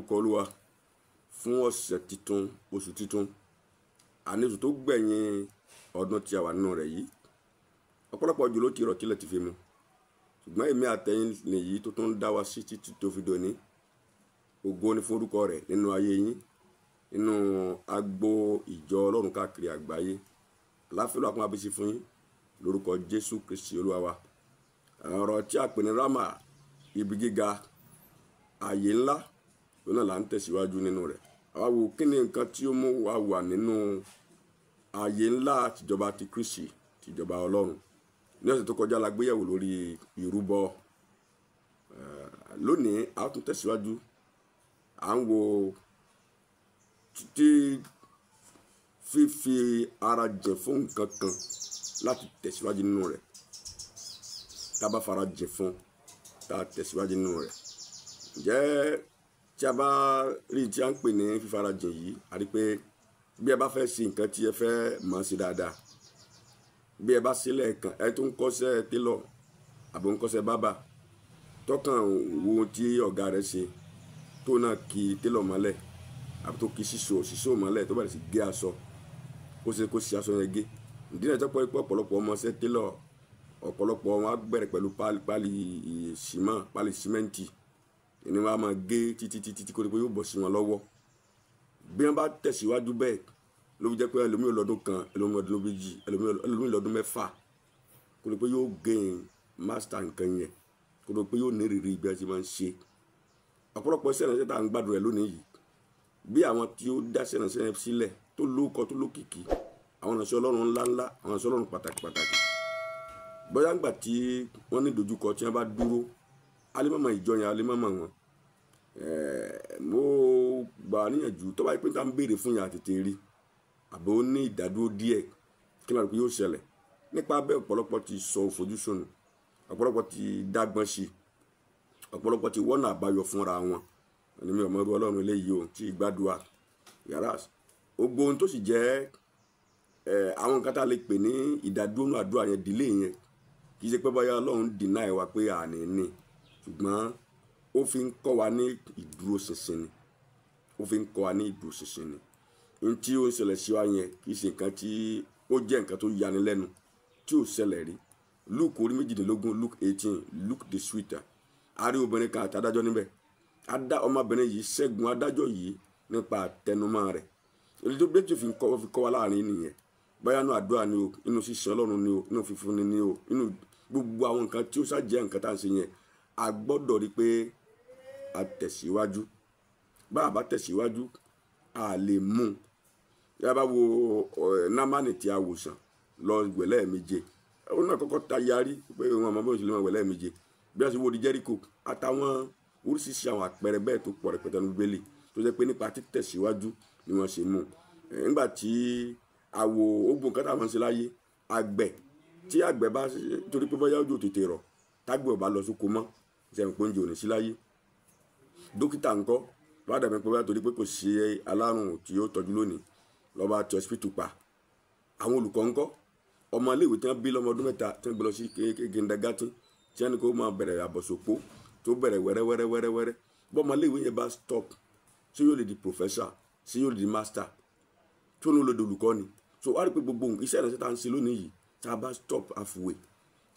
Orúkọ Olúwa fún ọ̀sẹ̀ titun, oṣù titun, àní oṣù tó gbẹ̀yìn ọdún tí a wà nínú rẹ̀ yìí. Ọ̀pọ̀lọpọ̀ òjò ló ti rọ̀ tílẹ̀ ti fi mu, ṣùgbọ́n èmi àtẹ̀yin nìyí tó tún dá wa sí títí tó fi dòní. Ògo ni fún orúkọ rẹ̀ nínú ayé yín, nínú agbo ìjọ Ọlọ́run káàkiri àgbáyé. Àlàáfíà Olúwa kó máa bí sí fún yín lórúkọ Jésù Kristi Olúwa wa. Ọ̀rọ̀ tí a pè ní Rámà, ibi gíga, ààyè ńlá, òun náà là ń tẹ̀síwájú nínú rẹ̀. Àwa wo kí ni nǹkan tí ó mú wa wà nínú ààyè ńlá tìjọba ti Kristi, tìjọba Ọlọ́run. Ní ọ̀sẹ̀ tó kọjá la gbéyẹ̀wò lórí ìrúbọ. Lónìí a tún tẹ̀síwájú, à ń wo tí fífi ara jìn fún nǹkan kan láti tẹ̀síwájú nínú rẹ̀. Tá a bá fara jìn fún, tá a tẹ̀síwájú nínú rẹ̀. Ǹjẹ́ tí a bá rí tí a ń pè ní fífarajìn yìí, a rí pé bí ẹ bá fẹ́ ṣe nǹkan tí ẹ fẹ́ mọ̀ ṣe dáadáa, bí ẹ bá ṣe lẹ́ẹ̀kan, ẹ tó ń kọ́ṣẹ́ télọ̀ àbí ń kọ́ṣẹ́ bábà, tọkàn wo ohun tí ọ̀gá rẹ̀ ṣe, tó náà ki télọ̀ mọ́lẹ̀ àbí tó ki ṣíṣó mọ́lẹ̀ tó bẹ̀rẹ̀ sí gé aṣọ, ó ṣe kó ṣe aṣọ yẹn gé. Ìdí náà tó pé ọ̀pọ̀lọpọ̀ ọmọọṣẹ́ télọ̀, ọ̀pọ̀lọpọ̀ wọn á bẹ̀rẹ̀ pẹ̀lú pálí símọ́, pálí símẹ́ǹtì, ni wọn á máa gé títí títí tí kò ní pé yóò bọ̀ sí wọn lọ́wọ́. Bí wọ́n bá tẹ̀síwájú bẹ́ẹ̀, ló fi jẹ́ pé ẹlòmíì lọ́dún kan, ẹlòmíì lọ́dún méjì, ẹlòmíì lọ́dún mẹ́fà, kò ní pé yóò gain master nǹkan yẹn, kò ní pé yóò ní ìrírí bí wọ́n ti máa ń ṣe. Ọ̀pọ̀lọpọ̀ iṣẹ́ ìránṣẹ́ tá à ń gbádùn rẹ̀ lónìí yìí, bí àwọn tí ó dá iṣẹ́ ìránṣẹ́ yẹn sílẹ̀ tó lóko tó lókìkí, àwọn ìránṣẹ́ Ọlọ́run ńláńlá, àwọn ìránṣẹ́ Ọlọ́run pàtàkì pàtàkì. Bóyá ńgbà tí wọ́n ní ìdojúkọ tí wọ́n bá dúró, a lè má mọ ìjọ yẹn, a lè má mọ̀ wọ́n. Mo gbà níyànjú tó bá yẹ pé tá ń béèrè fún yàn àtètè rí, àbí ó ní ìdádúró díẹ̀, kí ló rò pé yóò ṣẹlẹ̀. Nípa bẹ́ẹ̀ ọ̀pọ̀lọpọ̀ ti sọ ìfojúsùn nù, ọ̀pọ̀lọpọ̀ ti dágbọ́n sí, ọ̀pọ̀lọpọ̀ ti wọ́nà àbáyọ fúnra wọn. Ẹni mi ò mọ irú Ọlọ́run eléyìí o, tí gbàdúrà. Yàrá gbogbo ohun tó sì jẹ́ àwọn nǹkan tá a lè pè ní ìdádúró nínú àdúrà yẹn, delay yẹn, kì í ṣe pé bóyá Ọlọ́run deny wa pé àní ní, ṣùgbọ́n ó fi ń kọ́ wa ní ìdúróṣinṣin ni. Ó fi ń kọ́ wa ní ìdúróṣinṣin ni. Ohun tí ó ń ṣẹlẹ̀ sí wa yẹn kì í ṣe nǹkan tí ó jẹ́ nǹkan tó yani lẹ́nu, tí ò ṣẹlẹ̀ rí. Luke orí 18, Luke 18, Luke the sweeter. A rí obìnrin kan àti adájọ́ níbẹ̀. Ọmọbìnrin yìí ṣẹ́gun adájọ́ yìí nípa àtẹnumọ́ rẹ̀. Èyí tó bẹ́ẹ̀ tó fi kọ́ wa láàrin nìyẹn. Bóyá inú àdúrà ni o, inú ṣíṣe Ọlọ́run ni o, inú fífúnni ni o, inú gbogbo àwọn nǹkan tí ó ṣá jẹ́ nǹkan tá à ń ṣe yẹn, a gbọ́dọ̀ rí pé a tẹ̀síwájú. Bá a bá tẹ̀síwájú, a lè mú un. Bí a bá wo Námánì tí a wòsàn lọ wẹ̀ lẹ́ẹ̀méje, ó náà kọ́kọ́ ta yarí pé òun àmọ́ bí ó ṣe lè máa wẹ̀ lẹ́ẹ̀méje. Bí a ṣe wo di Jẹ́ríkò, àtàwọn oríṣiríṣi àwọn àpẹẹrẹ bẹ́ẹ̀ tó pọ̀ rẹpẹtẹ nínú Bíbélì tó jẹ́ pé nípa títẹ̀síwájú ni wọ́n ṣe mú un. Nígbà tí a wo ogun nǹkan tá a máa ń ṣe láyé, àgbẹ̀ tí àgbẹ̀ bá torí pé bóyá òjò tètè rọ̀, tágbẹ̀ ò bá lọ sóko mọ́, ṣe mọ̀ pé oúnjẹ ò ní sí láyé. Dókítà ńkọ́, bá dàbí pé bóyá torí pé kò sí alárùn tí ó tọ́jú lónìí, ló bá ti hospital pa. Àwọn olùkọ́ ńkọ́, ọmọ ilé ìwé tí wọ́n bí lọ́mọ ọdún mẹ́ta tí wọ́n gbé lọ sí kindergarten, tí wọ́n ní kó máa bẹ̀rẹ̀ àbọ̀sòpó tó bẹ̀rẹ̀ wẹ́rẹ́ wẹ́rẹ́ wẹ́rẹ́ wẹ́rẹ́. Bọ́ ọmọ ilé ìwé yẹn bá stop, ṣé yóò lè di professor, ṣé yóò lè di master, tó ní olódò olùkọ́ ni. So wá rí pé gbogbo iṣẹ́ ìránṣẹ́ tá à ń ṣe lónìí yìí, tá a bá stop halfway,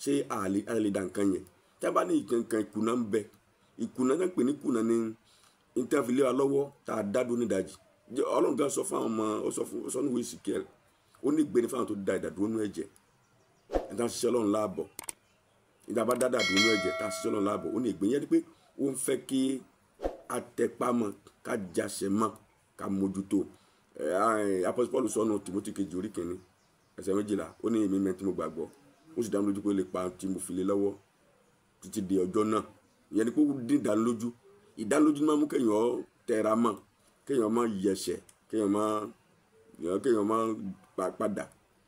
ṣé a lè dá nǹkan yẹn. Tí a bá ní nǹkan ìkùnà ń bẹ, ìkùnà tí wọ́n ń pè ní ìkùnà ni ní tí wọ́n fi lé wa lọ́wọ́ tá a dá dúró nídajì. Ọlọ́run gan sọ fún àwọn ọmọ, ó sọ fún, ó sọ ní ìwé Ezekiel, ó ní ìgbéni fún àwọn tó da ìdádúró nínú ẹ̀jẹ̀. Ẹni tí wọ́n ṣiṣẹ́ Ọlọ́run láàbọ̀, ní tí a bá dá ìdádúró nínú ẹ̀jẹ̀ tá a ṣiṣẹ́ Ọlọ́run láàbọ̀, ó ní ìgbé yẹn ni pé ó ń fẹ́ kí a tẹpá mọ́, ká jáṣẹ mọ́, ká mójútó. Apostle Paul sọ nínú Timothy kejì orí 1, ẹsẹ̀ 12, ó ní èmi mẹ́ni tí mo gbàgbọ́, ó sì dá mi lójú pé ó lè pa ohun tí mo fi lé lọ́wọ́ títí di ọjọ́ náà. Ìyẹn ni pé ó dín ìdánilójú. Ìdánilójú máa ń mú kéèyàn tẹra mọ́, kéèyàn má yẹsẹ̀, kéèyàn má padà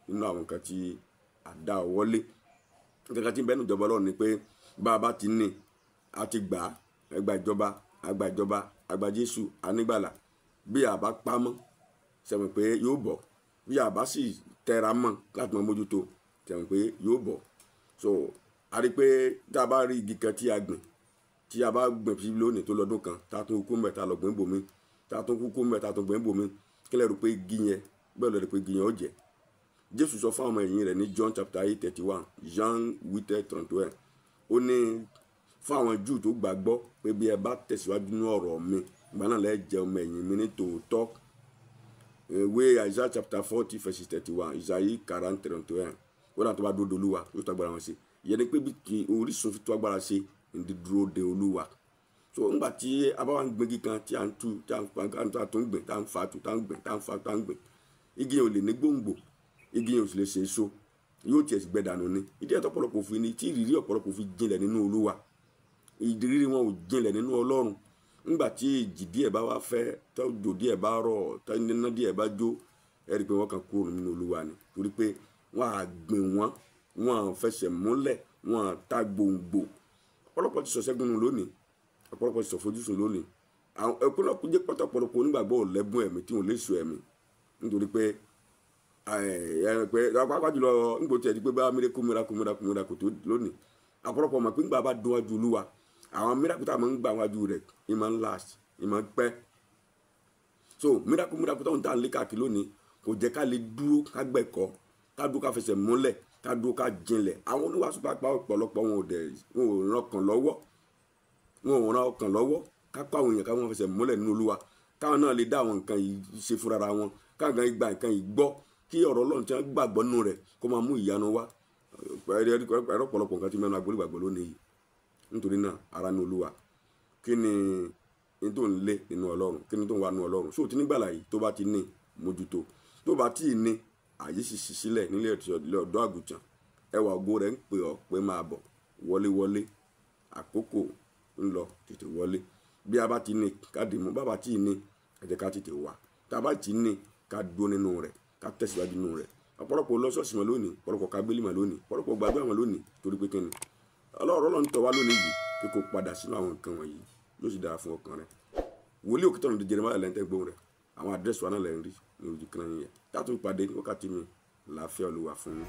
nínú àwọn nǹkan tí a dá ọwọ́ lé. Nǹkan tí ń bẹ nínú ìjọba Ọlọ́run ni pé bá a bá ti ní, a ti gbà á, ẹ gba ìjọba, a gba ìjọba, a gba Jésù, a nígbàlà. Bí a bá pa mọ́, ṣe mọ̀ pé yóò bọ̀. Bí a bá sì tẹra mọ́ láti máa mójútó, ṣe mọ̀ pé yóò bọ̀. So a rí pé tí a bá rí igi kan tí a gbìn, Tí a bá gbìn sí lónìí tó lọ́dún kan, tá a tún kú mẹ́, tá a lọ gbìn bòmí, tá a tún kú mẹ́, tá a tún gbìn bòmí, kí lẹ rò pé igi yẹn bẹ́ẹ̀ lọ rò pé igi yẹn ó jẹ́? Jésù sọ fún àwọn ẹ̀yìn rẹ̀ ní John chapter 8:31, Jean 8:31, ó ní fún àwọn Júù tó gbàgbọ́ pé bí ẹ bá tẹ̀síwájú nínú ọ̀rọ̀ mi, ìgbà náà lẹ jẹ́ ọmọ ẹ̀yìn mi ní tòótọ́. Ìwé Isaiah chapter 40 verse 31, Isaïe 40:31, ó dà tó bá dúró de Olúwa yóò tó agbára wọn ṣe. Ìyẹn ni pé bí kí orísun fi tó agbára ṣe ń dúró de Olúwa. So ńgbà tí a bá wà ń gbin igi kan tí a ń tú, tí a ń gbìn, tá a ń fa tu, tá a ń gbìn, tá a ń fa, tá a ń gbìn, igi yẹn ò lè ní gbòǹgbò, igi yẹn ò sì lè ṣe èso, yóò tiẹ̀ sì gbẹ dànù ni. Ìdí ẹ̀ tọ́pọ̀lọpọ̀ fi ni tí ìrírí ọ̀pọ̀lọpọ̀ fi jinlẹ̀ nínú Olúwa, ìrírí wọn ò jinlẹ̀ nínú Ọlọ́run. Ńgbà tí ìjì díẹ̀ bá wá fẹ́, tọ́jò díẹ̀ bá rọ̀, tọ́níná díẹ̀ bá jó, ẹ rí i pé wọ́n kàn kúrò nínú Olúwa ni, torí pé wọ́n á gbìn wọ́n, wọ́n á fẹsẹ̀ múlẹ̀, wọ́n á ta gbòǹgbò. Ọ̀pọ̀lọpọ̀ ti sọ̀ṣẹ́gun nù lónìí, ọ̀pọ̀lọpọ̀ ti sọ̀fojúsùn lónìí. Àwọn ọ̀pọ̀lọpọ̀ jẹ́ pọ̀tọ̀pọ̀lọpọ̀ onígbàgbọ́ ò lẹ́bùn ẹ̀mí tí wọ́n lè sọ ẹ̀mí, nítorí pé pàápàá jùlọ ńgbò tí ẹ di pé bá miracle miracle miracle miracle tó lónìí. Ọ̀pọ̀lọpọ̀ mọ̀ pé ńgbà bá dún wájú Olúwa, àwọn miracle tá a máa ń gbà wájú rẹ̀ ì máa ń last, ì máa ń pẹ́. So miracle miracle táwọn tá à ń lé káàkiri lónìí kò jẹ́ ká lè dúró ká gbẹ̀kọ́, ká dúró ká fẹsẹ̀ múlẹ̀, ká dúró ká jinlẹ̀. Àwọn oníwàásù pàápàá ọ̀pọ̀lọpọ̀ wọn ò dẹ̀, wọn ò ràn ọkàn lọ́wọ́, wọn ò ràn ọkàn lọ́wọ́ ká kọ́ àwọn èèyàn ká wọn fẹsẹ̀ múlẹ̀ nínú Olúwa, káwọn náà lè dá àwọn nǹkan yìí ṣe fúnra wọn, káwọn kan gba nǹkan yìí gbọ́, kí ọ̀rọ̀ Ọlọ́run tí wọ́n gbàgbọ́ nínú rẹ̀ kó máa mú ìyanu wá. Ẹ̀rọ ọ̀pọ̀lọpọ̀ nǹkan tí mẹ́nu agbolé gbàgbọ́ lónìí yìí. Nítorí náà ara ní Olúwa, kí ni ní tó ń lé nínú Ọlọ́run, kí ni tó ń wá nínú Ọlọ́run? So tí nígbàlà yìí tó bá ti ní mójútó, tó bá tí ì ní àyè sì ṣí sílẹ̀ nílé ọ̀dọ́ àgùntàn, ẹwà ògo rẹ̀ ń pè ọ́ pé máa bọ̀, wọlé wọlé, àkókò ń lọ, tètè wọlé. Bí a bá ti ní ká dì mú, bá bá tí ì ní ẹ jẹ́ ká tètè wá, tá a bá ti ní ká dúró nínú rẹ̀, ká tẹ̀síwájú nínú rẹ̀. Ọ̀pọ̀lọpọ̀ lọ ṣọ́ọ̀ṣì mọ́ lónìí, ọ̀pọ̀lọpọ̀ ka Bíbélì mọ́ lónìí, ọ̀pọ̀lọpọ̀ gbàdúrà mọ́ lónìí, torí pé kíni Ọlọ́run Ọlọ́run tọ̀ wá lónìí yìí pé kó padà sínú àwọn nǹkan wọ̀nyí, yóò sì dára fún ọkàn rẹ̀. Wòlíì Òkìtọ́nà Jeremiah lẹ́ńtẹ́ gbóhùn rẹ̀, àwọn àdírẹ́sì wa náà lẹ́ ń rí ní ojú kan yẹn. Tá a tún pàdé wákàtí mi, làáfíà Olúwa fún yín.